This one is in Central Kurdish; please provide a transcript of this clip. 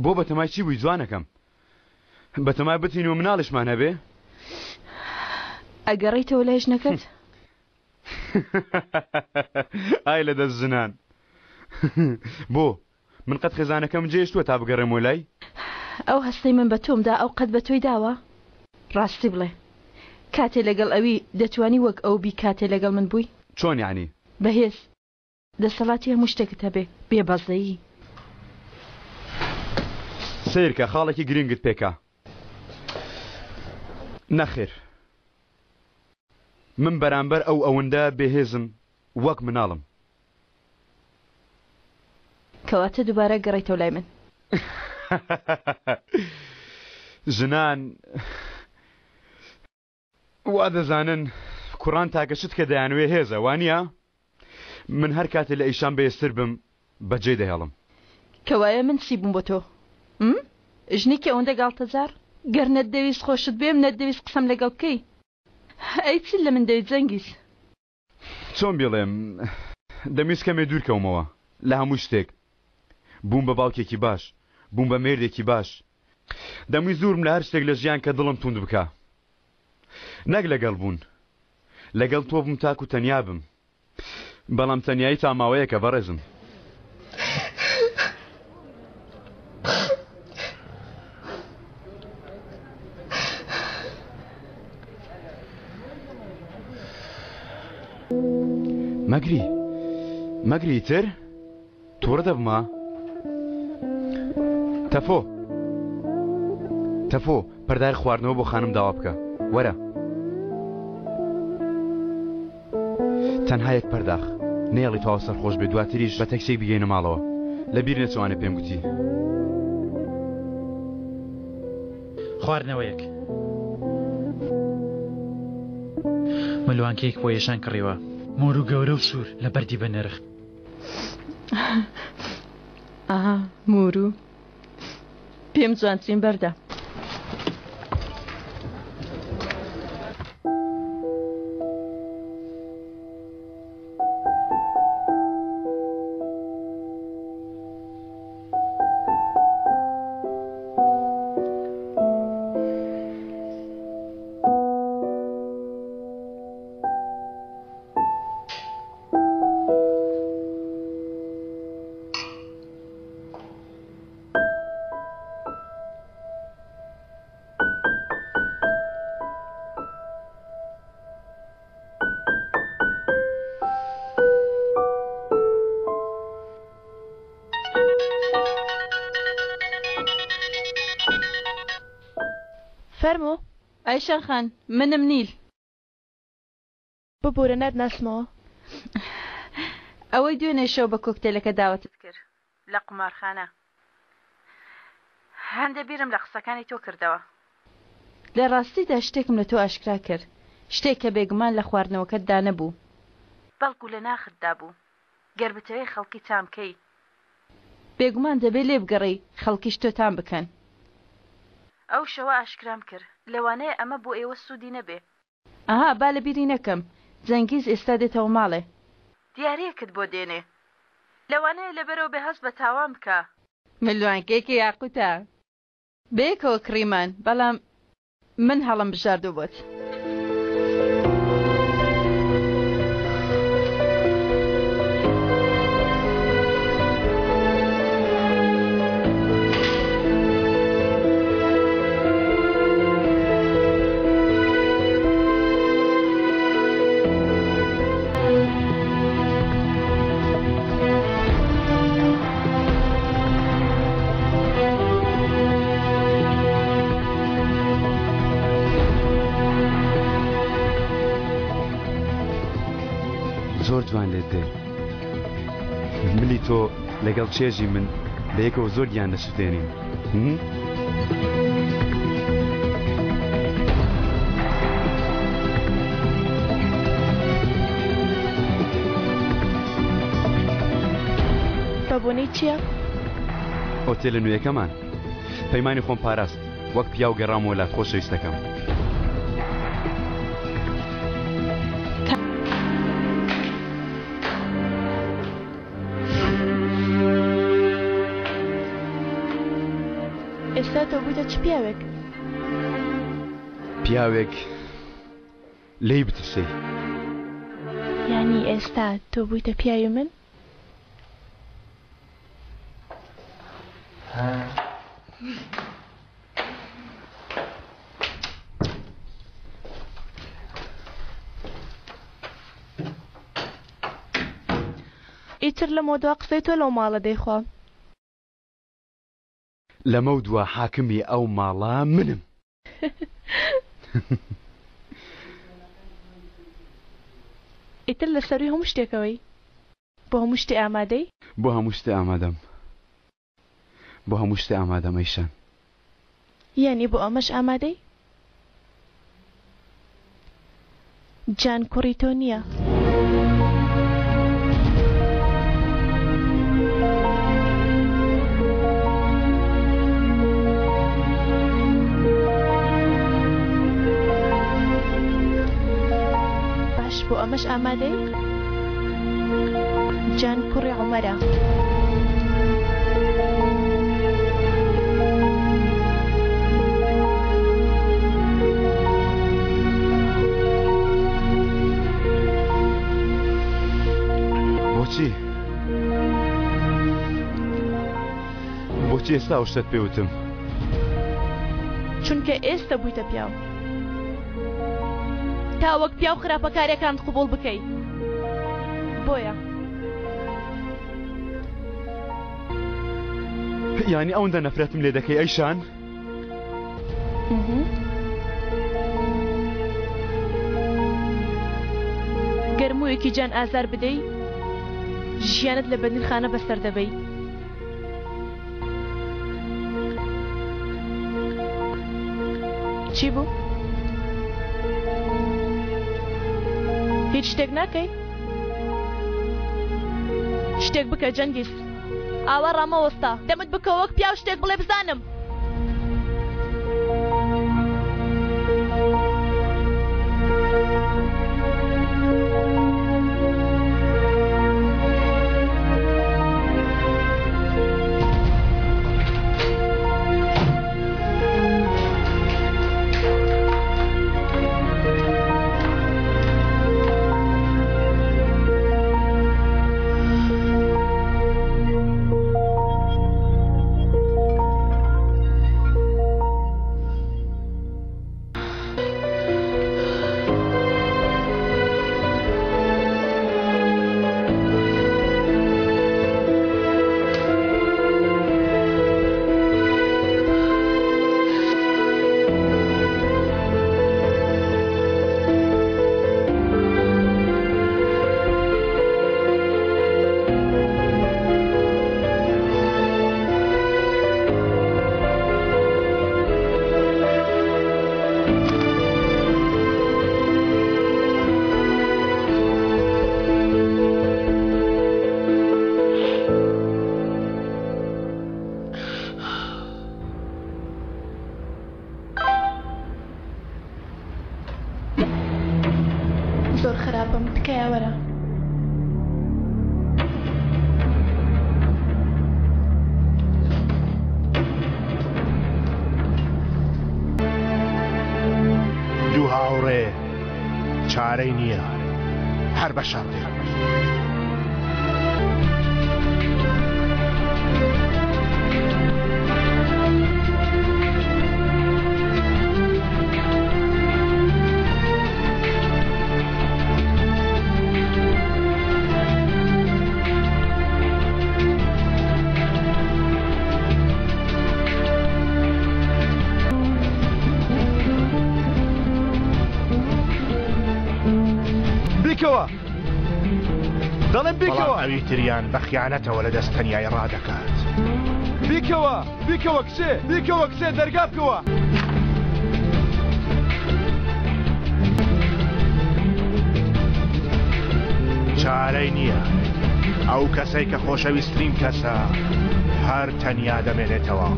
بۆ بەتەمای چی بووی جوانەکەم؟ بەتەمای بچین و مناڵیشمان هەبێ؟ ئەگەڕێیتەوە لای ژنەکەت؟ ئای لە دەست ژنان. بۆ؟ من قەت خێزانەکەم جێهێشتووە تا بگەڕێمەوە لای؟ ئەو هەستەی من بە تۆم دا ئەو قەت بە تۆی داوە؟ ڕاستی بڵێ کاتێ لەگەڵ ئەوی دەتوانی وەک ئەو بی کاتێ لەگەڵ من بووی؟ چۆن یانی؟ بەهێز دەسەڵاتی هەموو شتێکت هەبێ بێ بەزەیی. سەیرکە خاڵێکی گرنگت پێکا. نەخێر من بەرامبەر ئەو ئەوەندە بێهێزم وەک مناڵم. کەواتە دووبارە گەڕێیتەوە لای من. ژنان وا دەزانن کوڕان تاکە شت کە دەیانەوێ هێزە، وانییە؟ من هەر کاتێ لە ئیشان بەهێزتر بم بەجێی دەهێڵم. کەوایە من چی بووم بۆ تۆ؟ م؟ ژنێکی ئەوەندە گاڵتەجاڕ؟ گەر نەتدەویست خۆشت بێم، نەتدەویست قسەم لەگەڵ بکەی، ئەی چیت لە من دەویست جەنگیز؟ چۆن بیڵێم، دەمویست کەمێ دوور کەومەوە لە هەموو شتێک. بووم بە باوکێکی باش، بووم بە مێردێکی باش. دەمویست دوورم لە هەر شتێک لە ژیان کە دڵم توند بکا. نەک لەگەڵ بوون. لەگەڵ تۆ بووم تاکو تەنیا بم. بەڵام تەنیایی تا ماوەیەکە بەڕێزم. مەگری مەگری تر تووڕە دەبما تەفۆ تەفۆ پەردای خواردنەوە بۆ خانم داوا بکە وەرە تەنها یەک پەرداخ نێڵی تەواو سەرخۆش بێ دواتریش بە تەکسێک بگەینە ماڵەوە لە بیر نەچوانێ پێم گوتی. خواردنەوەیەک. ملوانکەیەک بۆ یەشان کڕیوە. مۆر و گەورە و سوور لە بەردی بە نرخ. ئاها مۆرو پێم جوانترین بەردە. فەرموو. ئایشان خان منم نیل. ببورە ناتناسمەوە. ئەوەی دوێنێ شەو بە کۆکتێلەکە داوەتت کرد لە قومارخانە. هەندێ بیرم لە قسەکانی تۆ کردەوە. لە ڕاستیدا شتێکم لە تۆ ئاشکرا کرد، شتێک کە بێگومان لە خواردنەوەکەتدا نەبوو. بەڵکو لە ناختدا بوو. گەر بتەوێ خەڵکی تام کەی. بێگومان دەبێ لێبگەڕێی خەڵکیش تۆ تام بکەن. ئەو شەوە ئاشکرام کرد. لەوانەیە ئەمە بۆ ئێوە سوودی نەبێ. ئەها با لە بیری نەکەم جەنگیز ئێستا دێتەوە ماڵێ. دیاریەکت بۆ دێنێ. لەوانەیە لەبەرئەو بێ هەست بە تاوان بکا. ملوانکەیەکی یاقوتە. بەیەکەوە کڕیمان بەڵام من هەڵم بژاردوە بۆت. زۆر جوان لێت دێ ملی تۆ لەگەڵ چێژی من بەیەکەوە زۆر گیان دەسوتێنین. بە بۆنەی چییە؟ ئۆتێلە نوێیەکەمان. پەیمانی خۆم پاراست. وەک پیاو گەڕامەوە لات خۆشەویستەکەم. ئێستا تۆ بوویتە چ پیاوێک؟ پیاوێک لێی بترسێی. یانی ئێستا تۆ بوویتە پیاوی من؟ ئیتر لەمەودوا قسەی تۆ لەو ماڵە دەیخوام. لەمەودوا حاکمی ئەو ماڵە منم. ئیتر لە سەرووی هەموو شتێکەوەی؟ بۆ هەموو شتێ ئامادەی؟ بۆ هەموو شتێ ئامادەم. بۆ هەموو شتێ ئامادەم ئەیشان. یانی بۆ ئەمەش ئامادەی؟ جان کوڕی تۆ نییە. باش بۆ ئەمەش ئامادەی؟ جان کوڕی عومەرە. بۆچی؟ بۆچی ئێستا ئەو شتەت پێ وتم؟ چونکە ئێستە بوویتە پیاو. تا وەک پیاو خراپەکاریەکانت قبوڵ بکەی. بۆیە. یانی ئەوەندە نەفرەتم لێ دەکەی ئەیشان؟ گەر موویەکی جان ئازار بدەی ژیانت لە بەندینخانە بەسەر دەبەی. چی بوو؟ هیچ شتێک ناکەی؟ شتێک بکە جەنگیز ئاوا ڕامەوەستە دەمت بکە وەک پیاو شتێک بڵێ بزانم. زۆر خراپم تکایە وەرە. دوو هاوڕێ چارەی نییە هەر بە شەڕ دێ. بیکەوە دەڵێم بیکەوە. بەڵام ئەوی تریان بە خیانەتەوە لە دەست تەنیایی ڕادەکات. بیکەوە بیکەوە کچێ بیکەوە کچێ دەرگا بکەوە. چارەی نییە. ئەو کەسەی کە خۆشەویسترین کەسە هەر تەنیا دەمێنێتەوە.